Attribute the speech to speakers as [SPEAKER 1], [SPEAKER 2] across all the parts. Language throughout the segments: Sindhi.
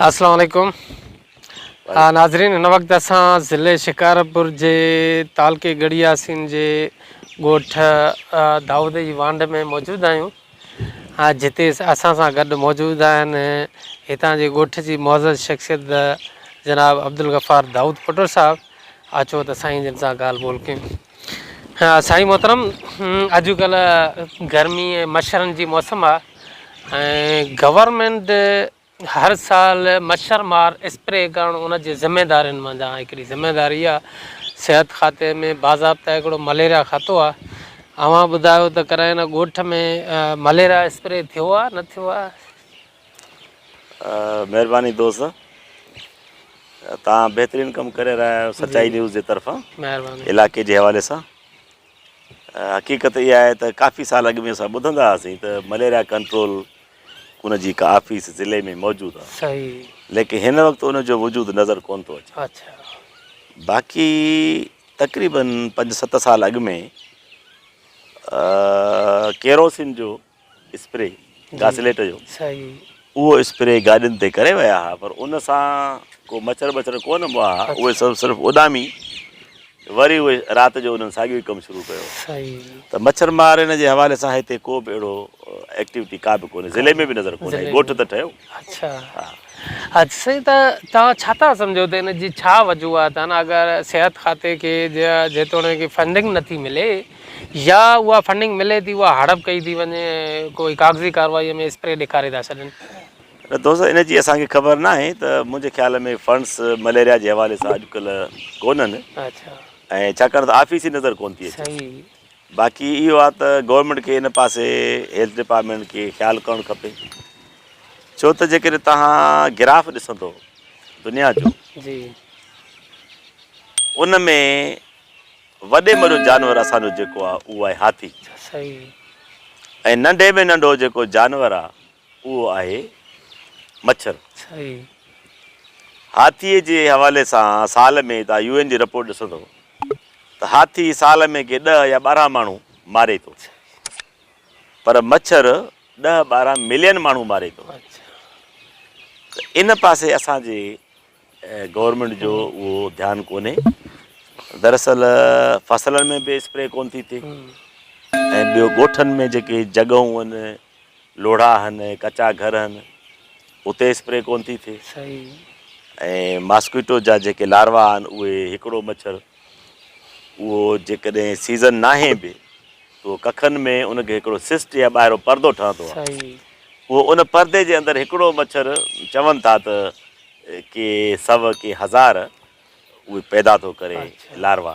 [SPEAKER 1] السلام عليڪم ناظرين هن وقت اسان ضلعي شڪارپور جي تعلقي ڳڙهي ياسين جي ڳوٺ دائود جي وانڍ ۾ موجود آهيون جتي اسان سان گڏ موجود آهن هتان جي ڳوٺ جي معزز شخصيت جناب عبدالغفار دائود پٽو صاحب اچو ته سائين جن سان ڳالهه ٻولهه ڪيون سائين محترم اڄڪلهه گرمي ۽ مڇرن جي موسم آهي ۽ گورنمينٽ هر سال مڇر مار اسپري ڪرڻ ان جي ذميدارين منجهان هڪڙي ذميداري آهي صحت کاتي ۾ باضابطا هڪڙو مليريا کاتو آهي اوهان ٻڌايو ته ڪڏهن هن ڳوٺ ۾ مليريا اسپري ٿيو آهي نه ٿيو آهي.
[SPEAKER 2] مهرباني دوست توهان بهترين ڪم ڪري رهيا آهيو سچائي نيوز جي طرفان علائقي جي حوالي سان حقيقت اها آهي ته ڪافي سال اڳ ۾ اسان ٻڌندا هئاسين ته مليريا ڪنٽرول ان جي هڪ آفيس ضلعي ۾ موجود آهي
[SPEAKER 1] صحيح
[SPEAKER 2] ليڪن هن وقت ان جو وجود نظر ڪون ٿو اچي
[SPEAKER 1] اچھا
[SPEAKER 2] باقي تقريبن پنج ست سال اڳ ۾ ڪيروسين جو اسپري گاسليٽ جو
[SPEAKER 1] صحيح
[SPEAKER 2] اهو اسپري گاڏين تي ڪري ويا ها پر ان سان ڪو مڇر ٻڇر ڪونه مئا ها اهي سڀ صرف اڏامي وري اهي رات جو انهن ساڳيو ئي ڪم شروع ڪيو
[SPEAKER 1] صحيح
[SPEAKER 2] ته مڇر مار ان جي حوالي سان هتي ڪو به اهڙو ايڪٽيوٽي ڪا به ڪونهي ضلعي ۾ به نظر ڪونهي ڳوٺ ته ٺهيو
[SPEAKER 1] اڇا اڇا سائين ته توهان ڇا ٿا سمجهو ته ان جي ڇا وجوهات آهن اگر صحت کاتي کي جيتوڻيڪ فنڊنگ نٿي ملي يا اها فنڊنگ ملي ٿي اها هڙپ ڪئي ٿي وڃي ۽ ڪوئي ڪاغذي ڪارروائي ۾ اسپري ڏيکاري ٿا ڇڏين.
[SPEAKER 2] نه دوست ان جي اسان کي خبر ناهي ته منهنجي خيال ۾ فنڊس مليريا جي حوالي سان اڄڪلهه ڪونهن
[SPEAKER 1] اڇا
[SPEAKER 2] ۽ ڇاڪاڻ ته آفيس ئي نظر ڪونه ٿي اچي
[SPEAKER 1] صحيح
[SPEAKER 2] باقي اهو آهي ته گورنمينٽ کي ان پاسي هيلٿ ڊپارٽمينٽ کي خيال ڪرڻ کپي ڇو ته جيڪڏهن توهان گراف ڏسندو دنيا جو
[SPEAKER 1] جي
[SPEAKER 2] ان ۾ وڏي ۾ وڏو جانور اسان جو جيڪو آ اهو آهي هاٿي ۽ ننڍي ۾ ننڍو جيڪو جانور آ اهو آهي مڇر. هاٿي جي حوالي سان سال ۾ توهان يو اين جي رپورٽ ڏسندو ته هاٿي سال ۾ ڪي ڏهه يا 12 ماڻهو ماري ٿو پر مڇر ڏهه 12 ملين ماڻهو ماري ٿو ته ان پاسي اسان جي گورنمينٽ جو اهو ڌيان ڪونهي دراصل فصلن ۾ به اسپري ڪون ٿي ٿئي ۽ ٻيو ڳوٺن ۾ جيڪي جڳهون آهن لوڙها آهن ڪچا گهر آهن اتي اسپري ڪون ٿي ٿئي ۽ ماسڪيٽو جا جيڪي لاروا آهن اهي هڪڙو مڇر اهو جيڪڏهن سيزن ناهي به ته اهو ڪکن ۾ ان کي هڪڙو سسٽ يا ٻاهرو پردو ٺهندو آهي اهو ان پردي جي اندر هڪڙو مڇر چون ٿا ته ڪي سو ڪي هزار اهي پيدا ٿو ڪري لاروا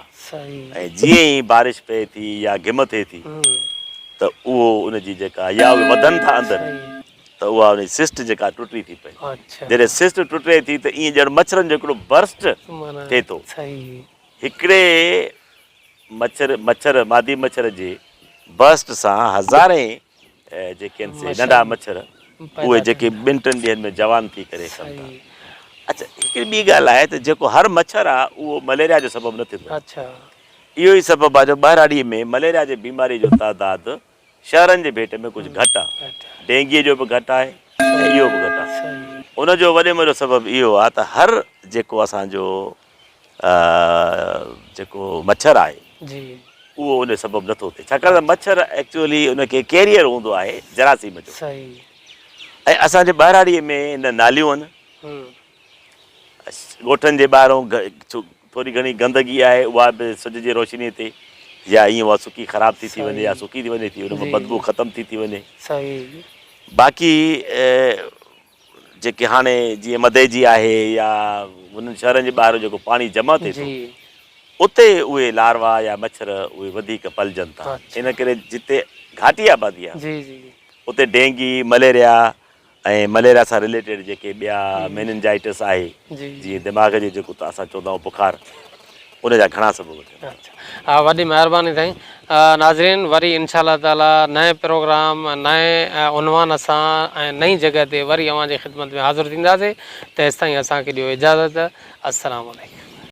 [SPEAKER 2] ۽ جيئن ئي بارش پئي ٿي يا گهم ٿئي ٿي ته اهو ان جي جيڪا يا اهي وڌن ٿا اندر ته اها ان جي سسٽ جيڪا ٽٽي ٿي پئي جڏهن سسٽ ٽٽي ٿي ته ائين ڄڻ مڇرن جو هڪڙو برسٽ ٿئي ٿو هڪڙي مڇر مڇر مادي مڇر جي برسٽ سان هزارين جيڪي آهن سي ننڍا مڇر اهي جيڪي ٻن ٽن ڏينهن ۾ جوان ٿي ڪري ڪن ٿا. اڇا هڪڙي ٻي ڳالهه آهي ته جيڪو هر مڇر آهي اهو مليريا جو سبب نه ٿيندو آهي. اهو ئي سبب آهي جو ٻهراڙي ۾ مليريا جي بيماري جو تعداد شهرن جي ڀيٽ ۾ ڪجهه گهٽ آهي. ڊينگي جو به گهٽ آهي ۽ اهو به گهٽ آهي. ان جو وڏي ۾ وڏو سبب اهو آهي ته هر جيڪو اسان جو جيڪو مڇر آهي اهو ان جو سبب نٿو ٿئي ڇاڪاڻ ته مڇر ايڪچوئلي ان کي ڪيريئر هوندو آهي جراثيم جو ۽ اسان جي ٻهراڙي ۾ نه ناليون آهن ڳوٺن جي ٻاهرون ٿوري گهڻي گندگي آهي اها به سج جي روشني تي يا ائين اها سڪي خراب ٿي ٿي وڃي يا سڪي ٿي وڃي ٿي ان مان بدبو ختم ٿي ٿي وڃي باقي جيڪي هاڻي جيئن مدئجي آهي يا انهن شهرن جي ٻاهرون جيڪو پاڻي جمع ٿئي ٿو اتي اهي لاروا يا مڇر اهي وڌيڪ پلجن ٿا ان ڪري جتي گهاٽي آبادي آهي اتي ڊينگي مليريا ۽ مليريا سان رليٽيڊ جيڪي ٻيا ميننجائٽس آهي جيئن دماغ جو جيڪو اسان چوندا آهيون بخار ان جا گهڻا سبب ٿين ٿا.
[SPEAKER 1] اڇا وڏي مهرباني سائين ناظرين وري انشاء الله تعالي نئين پروگرام نئين عنوان سان ۽ نئين جڳهه تي وري اوهان جي خدمت ۾ حاضر ٿينداسين تيستائين اسان کي ڏيو اجازت السلام عليڪم.